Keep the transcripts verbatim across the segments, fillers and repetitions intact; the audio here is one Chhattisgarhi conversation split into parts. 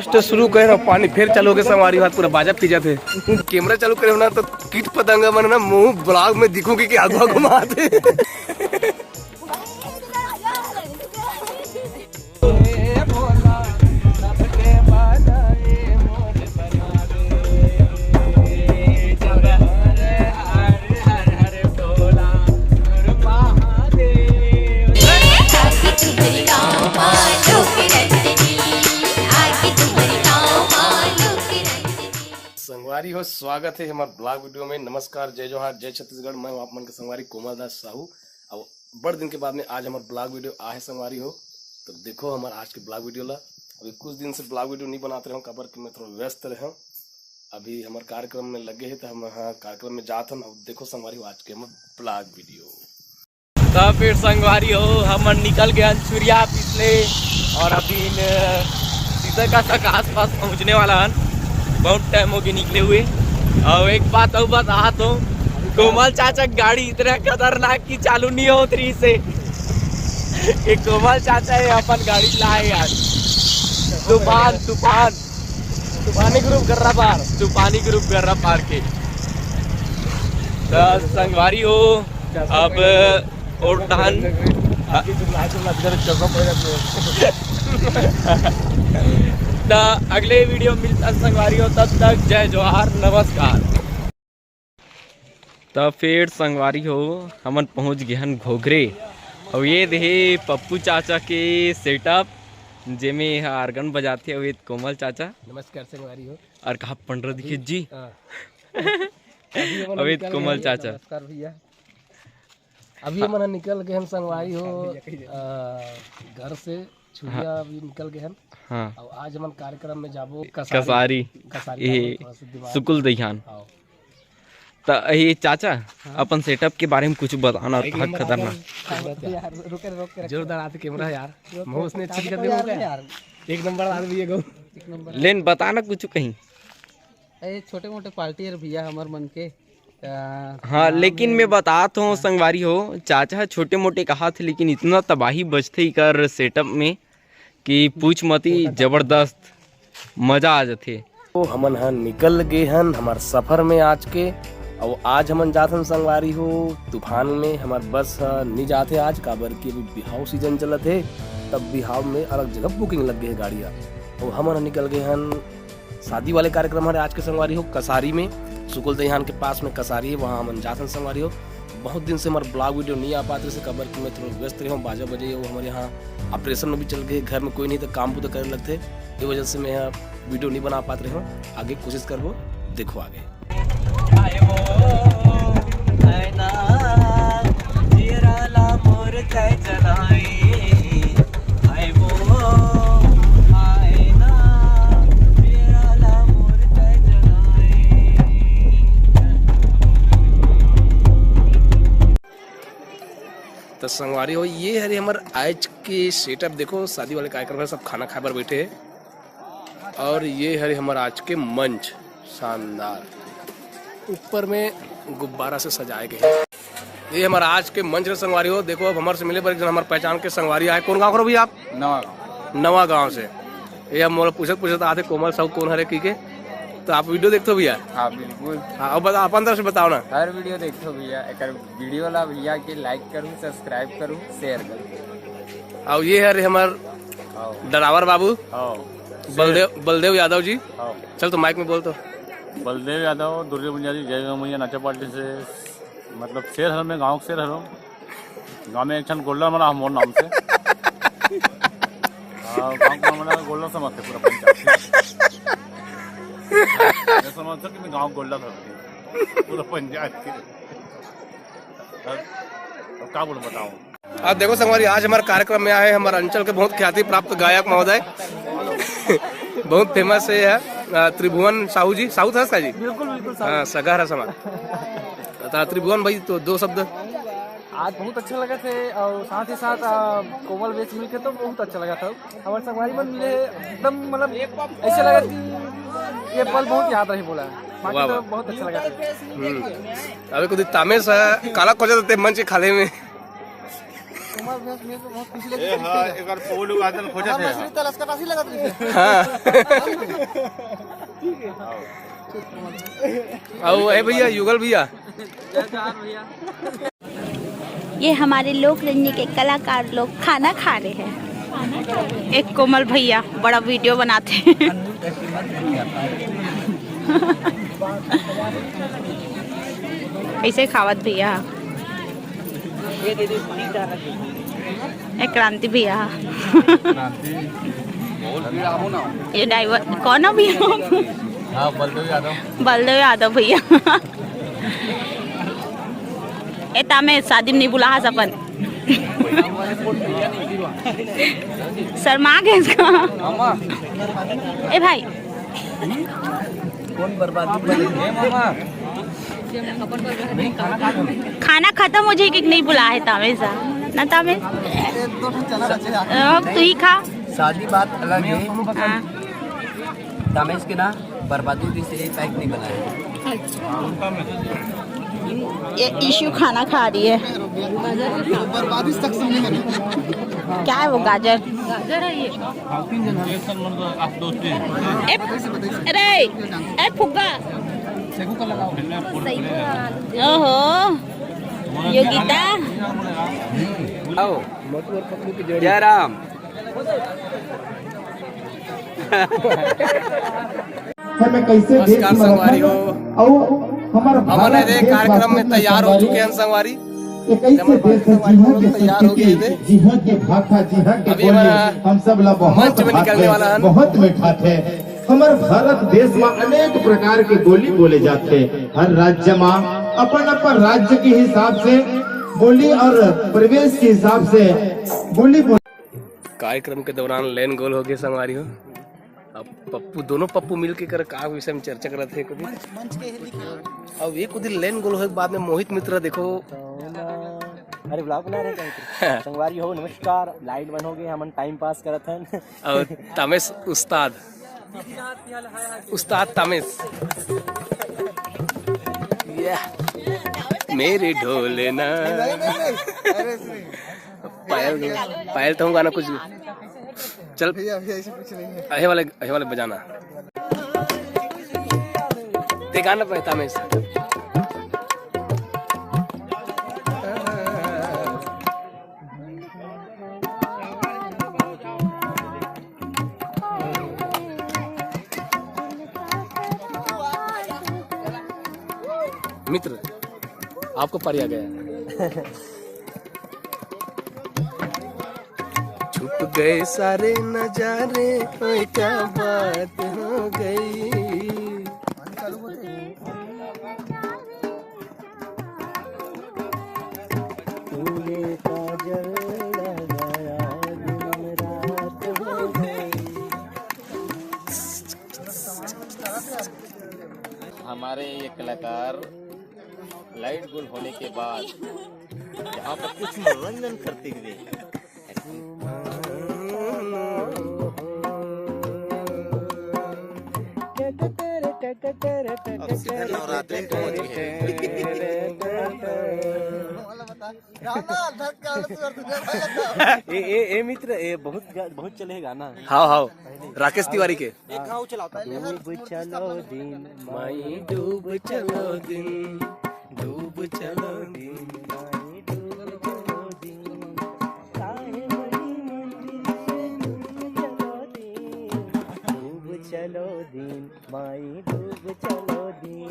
तो शुरू करे ना, पानी फिर चालू हो गया, संगवारी हो, पूरा बाजा पी जाते। कैमरा चालू करे हो ना, तो कीट पतंगा मन ना मुंह ब्लॉग में दिखूंगी कि आगू आगू मारते। संगवारी हो, स्वागत है हमारे ब्लॉग वीडियो में। नमस्कार, जय जोहार, जय छत्तीसगढ़। मैं हूं आप मन के संगवारी कोमल दास साहू। अब बड़ दिन के बाद में आज हमारे ब्लॉग वीडियो आ है संगवारी हो। तो देखो हमारे आज के ब्लॉग वीडियो ला। अभी कुछ दिन से ब्लॉग वीडियो नहीं बनाते रहो, काबर कि मैं थोड़ा व्यस्त रहे। अभी हमारे कार्यक्रम में लगे हैं, तो हम, हाँ, कार्यक्रम में जात हन। अब देखो संगवारी हो आज के हमारे ब्लॉग वीडियो। तो फिर संगवारी हो, हमन निकल गए हन छुरिया पिछले, और अभी इन सीता का तक आसपास पहुंचने वाला हन। बहुत टाइम हो गया निकले हुए। और एक बात और बता तो, कोमल चाचा की गाड़ी इतना खतरनाक कि चालू नहीं होत रही से। ये कोमल चाचा है, अपन गाड़ी लाए आज। तूफान, तूफान। तूफानी ग्रुप गर्रा पार। तूफानी ग्रुप गर्रा पार के। तो संगवारी हो, अब और डहन। तो अगले वीडियो मिलता संगवारी हो, तब तक जय जोहार, नमस्कार। तो फिर संगवारी हो, हमन पहुंच गए हन घोघरे। और ये देहे पप्पू चाचा के सेटअप, जेमे एहा आर्गन बजाथे, अउ ये कोमल चाचा। नमस्कार संगवारी हो। और कहा पंडरा दिखे जी। हाँ। अभी हमन अभी निकल कोमल गए, चाचा। नमस्कार भैया। अभी हाँ। हमन निकल गए हन संगवारी हो, नमस्कार भैया, कहिए। अ, घर से छुरिया हाँ। अभी निकल गए हन। हाँ। और आज हमन कार्यक्रम में जाबो कसारी। कसारी। कसारी ये जाबो, थोड़ा सा दिमाग सुकुल दईहान। हाँ। त ये चाचा, हाँ। अपन सेटअप के बारे में कुछ बताना, एक बहुत नंबर खतरनाक। आता है। यार, रुके, रोक के रख। जोरदार आते कैमरा यार। रोक, बहुत रोक, उसने अच्छी रोक, दिखत है यार, वो क्या? यार। एक नंबर आदमी ये गो। एक नंबर। लेन बताना कुछ कहीं। ए, छोटे मोटे पार्टी है भैया हमर मन के। त हाँ, नाम लेकिन है मैं बतात हूँ हाँ। संगवारी हो, चाचा छोटे मोटे कहा थे, लेकिन इतना तबाही बजथे इकर सेटअप में कि पूछ मती, जबरदस्त मजा आ जाथे। तो हमन ह निकल गे हन हमर सफर में आज के, अउ आज हमन जात हन संगवारी हो तूफान में। हमर बस ह नी जाथे आज, काबर कि अभी बिहाव सीजन चलत हे, तब बिहाव में अलग जगह बुकिंग लग गे हे गाड़ी ह। अउ हमन ह निकल गे हन शादी वाले कार्यक्रम हरे आज के संगवारी हो कसारी में, सुकुल दईहान के पास में कसारी है, वहाँ हमन जात हन संगवारी हो। बहुत दिन से हमारे ब्लॉग वीडियो नहीं आ पाते से, काबर कि मैं थोड़ा व्यस्त रहे हूँ, बाजा बजे वो हमारे यहाँ ऑपरेशन में भी चल गए, घर में कोई नहीं तो काम बुता करे लगते, ये वजह से मैं यहाँ वीडियो नहीं बना पाते रहे हूँ। आगे कोशिश करबो, देखो आगे। तो संगवारी हो, ये हरे हमर आज के सेटअप। देखो, शादी वाले कार्यक्रम है, सब खाना खाए बर बैठे हैं। और ये हरे हमर आज के मंच, शानदार, ऊपर में गुब्बारा से सजाए गए हैं। ये हमर आज के मंच रे संगवारी हो। देखो, अब हमर से मिले बर एक जन हमर पहचान के संगवारी आए। कौन गाँव के हो भैया आप? नवा गाँव। नवा गाँव से। ये हम मोला पूछत पूछत आते कोमल साहू कौन हरे की के। तो आप वीडियो देखते हो भैया? हाँ, बिल्कुल। हाँ, अब बता, अपन तरफ से बताओ ना। हर वीडियो देखते हो भैया, एक वीडियो ला भैया के लाइक करूँ, सब्सक्राइब करूँ, शेयर करूँ। और ये हरे हमर हाँ। डरावर बाबू, हाँ। बलदेव, बलदेव यादव जी। हाँ। चल तो माइक में बोल तो। बलदेव यादव, दुर्गे मुंजारी, जय गौ मैया नाचा पार्टी से, मतलब शेर हर में गाँव के शेर हर। गाँव में एक ठन गोल्डन बना मोर नाम से। हाँ, गाँव का बना गोल्डन समझते पूरा पंचायत। ये समझ सक कि मैं गाँव गोल्डन समझती पूरा पंचायत के। अब, अब का बोलूं बताऊं? अब देखो संगवारी, आज हमारे कार्यक्रम में आए हमारे अंचल के बहुत ख्याति प्राप्त गायक महोदय, बहुत फेमस है, अ, त्रिभुवन साहू जी। साहू था इसका जी? बिल्कुल, बिल्कुल, साहू। हाँ, सगा हरा समाज। तो त्रिभुवन भाई, तो दो शब्द। आज बहुत अच्छा लगा थे और साथ ही साथ, अ, कोमल वेश मिलके तो बहुत अच्छा लगा था। हमारे संगवारी मन मिले एकदम, मतलब, ऐसे लगा कि ये पल बहुत याद रही बोला। बाकी वाह, तो वाह। बहुत अच्छा लगा था। हम्म। अबे कुछ तामेश है, काला खोजा देते मंच के खाले में। ए, हाँ, एक बार पोल उगादन खोजत है। हाँ। अउ ए भैया, युगल भैया। ये हमारे लोक नृत्य के कलाकार लोग खाना खा रहे हैं। एक कोमल भैया बड़ा वीडियो बनाते हैं। ऐसे खावत भैया। ए क्रांति भैया। ये ड्राइवर कौन है भैया? हाँ, बलदेव यादव। बलदेव यादव भैया। ए तामे शादी में नहीं बुला है सपन। शर्मा गए इसका। ए भाई। खाना खत्म हो जाए कि नहीं बुला है तामे सा? ना तामे? अब तू ही खा। शादी बात अलग है। हाँ। तामेश के ना बर्बादी भी से पैक नहीं बनाया। ये इशू खाना खा रही है। बर्बादी तक समझ में नहीं। क्या है वो गाजर? गाजर है ये। ए, अरे, ए फुग्गा। ओहो, योगिता। आओ। जय राम। हमें कैसे देश नमस्कार में रखा संगवारी हो। और हमारा हमन भारत एदे देश कार्यक्रम में वास्तव में तैयार हो संगवारी, चुके हैं संगवारी। एक ऐसे हमन देश है, संगवारी जिहाँ हो के तैयार हो गए संस्कृति, थे। जिहाँ के भाखा, जिहाँ के अभी बोली, हमारा हम सब ला बहुत मंच में निकलने वाला है। बहुत मीठा थे। हमारे भारत देश में अनेक प्रकार के बोली बोले जाते हैं। हर राज्य में अपन अपन राज्य के हिसाब से बोली और प्रवेश के हिसाब से बोली बोल- कार्यक्रम के दौरान लेन गोल हो गए संगवारी हो। अब पप्पू, दोनों पप्पू मिल के कर का विषय में चर्चा करत हे कभी। मंच, मंच के ही लिखे। अब एक दिन लेन गोल हो के बाद में मोहित मित्र देखो। अरे ब्लॉग बना रहे हैं क्या? संगवारी हो नमस्कार, लाइट बंद हो गए, हमन टाइम पास करत हन। और तामेश उस्ताद, उस्ताद तामेश। या, मेरे ढोले ना। नहीं, नहीं, नहीं। अरे, नहीं। पायल, पायल तो हूँ गाना कुछ। चल। भैया, भैया, ऐसे कुछ नहीं है। अहे वाले, अहे वाले बजाना। ते गाना पे तामेश। मित्र, आपको पारी आ गया। छुप गए सारे नजारे, ओए क्या बात हो गई। तूने काजल लगाया, दिन रात हो गई। हमारे ये कलाकार लाइट गुल होने के बाद यहाँ पर कुछ मनोरंजन करते हुए अब सीधा नवरात्रि पहुंच गए। ए, ए, ए मित्र, ए बहुत गा-, बहुत चले गाना। हाव, हाव। राकेश तिवारी के। एक घाव चलाओ। डूब चलो दिन, माई डूब चलो दिन, डूब चलो दिन, माई डूब चलो दिन। काहे मनी मनी डूब चलो दिन, डूब चलो दिन, माई डूब चलो दिन,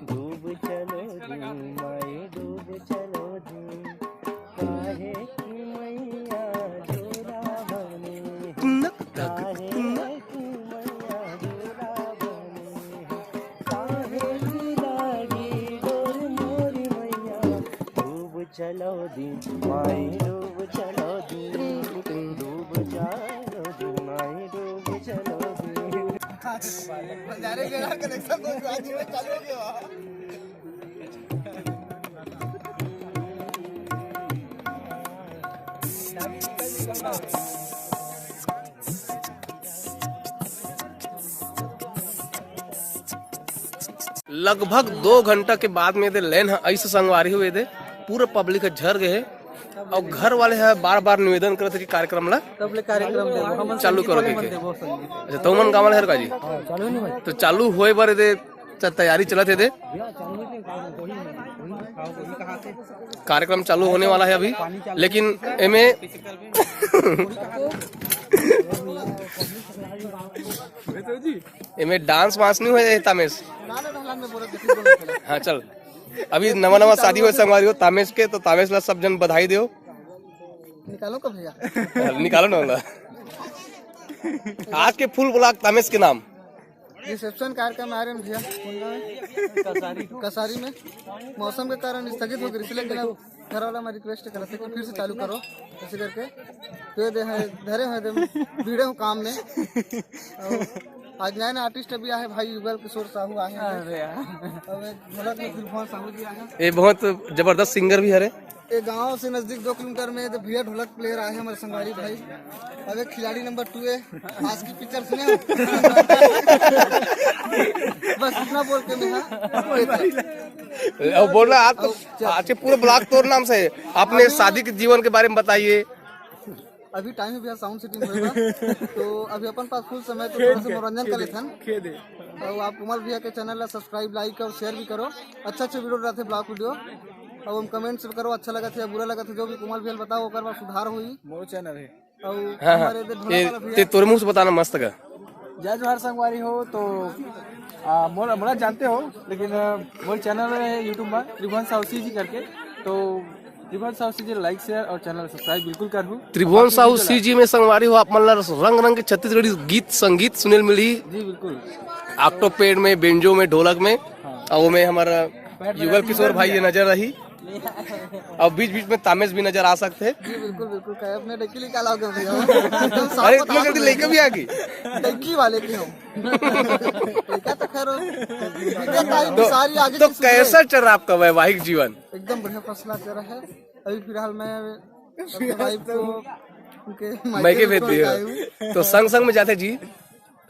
डूब चलो दिन, माई डूब चलो दिन। काहे कि मैया जोरा बने, काहे कि मैया जोरा बने, काहे कि लागी डोर मोरी मैया। डूब चलो दिन, माई डूब चलो दिन, डूब चलो दिन, माई डूब चलो दिन। भंडारे के कनेक्शन तो आज ही में चालू हो गया। लगभग दो घंटा के बाद में एदे लेन ह अइसे संगवारी हो एदे, पूरा पब्लिक ह झर गए हे। अउ घर वाले ह बार बार निवेदन करत हे कि कार्यक्रम ला तब ले कार्यक्रम देबो, हमन चालू संगीत करो वाले के मन के। देबो संगीत। अच्छा, तो मन गाँव वाले हर का जी? हाँ, चालू नहीं भाई। तो चालू होए बर दे, त-, तैयारी चलत हे दे। भैया, चालू नहीं, वही, वही, वही, हाँ, वही कहाँ से? कार्यक्रम चालू होने वाला है अभी, लेकिन एमे एमे डांस वांस नहीं होए तामेश? हाँ, चल, अभी नवा नवा शादी होए संगवारी हो तामेश के, तो तामेश ला सब जन बधाई देव। निकालो का भैया? निकालो ना वाला। आज के फुल ब्लॉग तामेश के नाम। रिसेप्शन कार्यक्रम आ रहे हैं भैया, कौन गाँव है? कसारी। कसारी में। मौसम के कारण स्थगित हो गई, इसलिए कि ना घर वाला मैं रिक्वेस्ट करते कि फिर से चालू करो, ऐसे करके। तो ये दे हैं, धरे हुए दे, भिड़े हूँ काम में। और आज नया नया आर्टिस्ट भी आए भाई, युगल किशोर साहू आए हैं। अरे यार। और एक ढोलक में त्रिभुवन साहू जी आए हैं। ये बहुत जबरदस्त सिंगर भी हरे। ये गांव से नजदीक दो किलोमीटर में तो भैया ढोलक प्लेयर आए हैं हमारे संगवारी भाई। अब एक खिलाड़ी नंबर टू है, आज की पिक्चर सुने हो? बस इतना बोल के मैं, हाँ। अब बोल रहा, आज तो, अच्छा। आज के पूरे ब्लॉग तोर नाम से है। आपने शादी के जीवन के बारे में बताइए। अभी टाइम है भैया, साउंड सेटिंग होएगा। तो अभी अपन पास फुल समय, तो थोड़ा सा मनोरंजन कर लेथन। तो आप कुमार भैया के चैनल ला सब्सक्राइब, लाइक और शेयर भी करो। अच्छा अच्छा वीडियो रहते, ब्लॉग वीडियो। अब हम कमेंट्स करो, अच्छा लगा थे या बुरा लगा थे, जो भी कुमार भैया बताओ, ओकर बाद सुधार होई। मोर चैनल है। और हाँ, हाँ। हमारे इधर ढोलक ये, वाला भैया। ते तोरे मुंह से बताना मस्त का। जय जोहार संगवारी हो, तो, आ, मोर, मोला जानते हो, लेकिन, आ, मोर चैनल है YouTube में त्रिभुवन साहू सीजी करके, तो त्रिभुवन साहू सीजी लाइक, शेयर और चैनल सब्सक्राइब बिल्कुल करहू। त्रिभुवन साहू सीजी में संगवारी हो, आप मन ला रंग रंग के छत्तीसगढ़ी गीत संगीत सुने ल मिली। जी बिल्कुल। ऑक्टोपेड में, बेंजो में, ढोलक में, हाँ। और वो में हमारा युगल किशोर भाई ये नजर रही। अब बीच बीच में तामेश भी नजर आ सकते हैं। जी बिल्कुल बिल्कुल, कहे अपने डंकी निकाल आओगे भैया। एकदम साफ अरे बता इतने जल्दी दो। लेके भी आ गई। डंकी वाले की हम। लड़का तो खैर हो। तो, सारी आगे तो की सुधरे। कैसा चल रहा आपका वैवाहिक जीवन? एकदम बढ़िया, फर्स्ट क्लास चल रहा है। अभी फिलहाल मैं अपने वाइफ को उनके मायके मायके भेज छोड़ के दिए। आया हूँ। तो संग संग में जाते जी,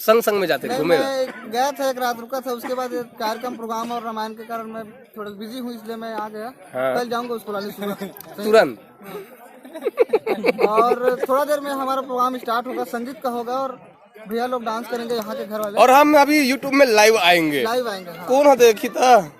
संग संग में जाते नहीं, घूमेगा। मैं गया था, एक रात रुका था, उसके बाद ये कार्यक्रम प्रोग्राम और रामायण के कारण मैं थोड़ा बिजी हूँ, इसलिए मैं आ गया। हाँ। कल जाऊंगा उसको लाने सुबह। तुरंत। और थोड़ा देर में हमारा प्रोग्राम स्टार्ट होगा, संगीत का होगा और भैया लोग डांस करेंगे यहाँ के घर वाले। और हम अभी YouTube में लाइव आएंगे। लाइव आएंगे, हाँ। कौन हो देखी था?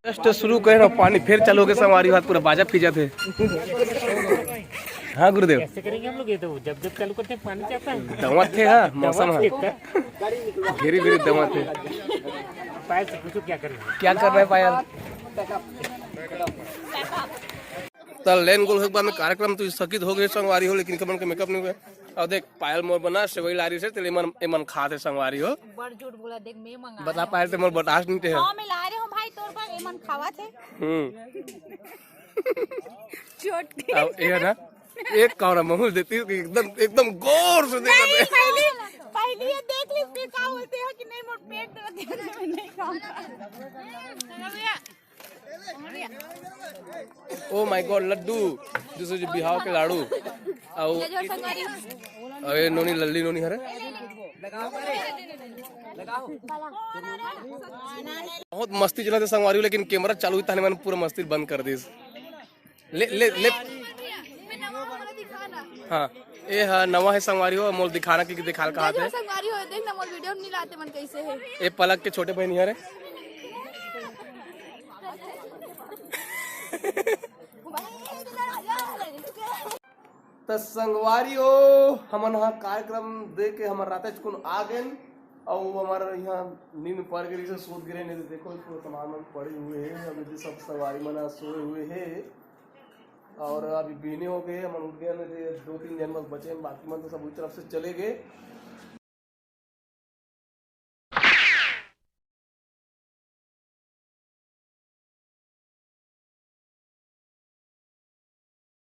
जस्ट शुरू करे ना, पानी फिर चालू हो गया, संगवारी हो, पूरा बाजा फिजा थे। हाँ गुरुदेव। ऐसे करेंगे हम लोग, ये तो जब जब चालू करते हैं पानी जाता है। दमत थे, हाँ, मौसम दमत है। कितना? घेरी घेरी दमत थे। पायल से पूछो क्या कर रहे हैं? क्या कर रहे हैं पायल? त लेन गोल होए के बाद में कार्यक्रम तो स्थगित हो गए संगवारी हो, लेकिन कमन के मेकअप नहीं हुआ। और देख, पायल मोर बना सेवई लारी से, तेले मन, एमन खात हे संगवारी हो। बड़ झूठ बोला, देख, मैं मंगा बता रहा पायल, हूँ। ते मोर बतास नहीं ते है। हाँ, मैं ला रही हूँ भाई, तोर बर एमन खावा थे। हम्म। छोटी। अब ये है ना, एक कौड़ा महूल देती हूँ कि एकदम, एकदम गौर से देखा नहीं, दे। पहली, पहली ये देख ली, फिर क्या बोलते हैं कि नहीं, मोर पेट दर्द है, मैं नहीं खाऊंगा। ओ माय गॉड, लड्डू, दूसरे जो बिहाव के लाडू। आओ। अरे नोनी, लल्ली नोनी हरे। बहुत मस्ती चलत हे संगवारी हो, लेकिन कैमरा चालू ही तहने मन पूरा मस्ती बंद कर दिस। ले, ले, ले। हाँ, ए हा नवा हे संगवारी हो, मोल दिखाना कि दिखाल कहा थे। संगवारी हो, देख ना, मोर वीडियो नहीं लाते मन कैसे है। ए पलक के छोटे बहन हरे। त संगवारी हो, हमन ह कार्यक्रम दे के हमर रातेच कुन आ गेन, अउ हमर यहाँ नींद पड़ गई से सूत गिरे, नहीं तो देखो पूरा सामान मन पड़े हुए हैं, अभी भी सब संगवारी मन ह सोए हुए हैं। और अभी बिहने हो गए, हमन उठ गए, नहीं तो ये दो तीन जन बस बचे हैं, बाकी मन तो सब उस तरफ से चले गए।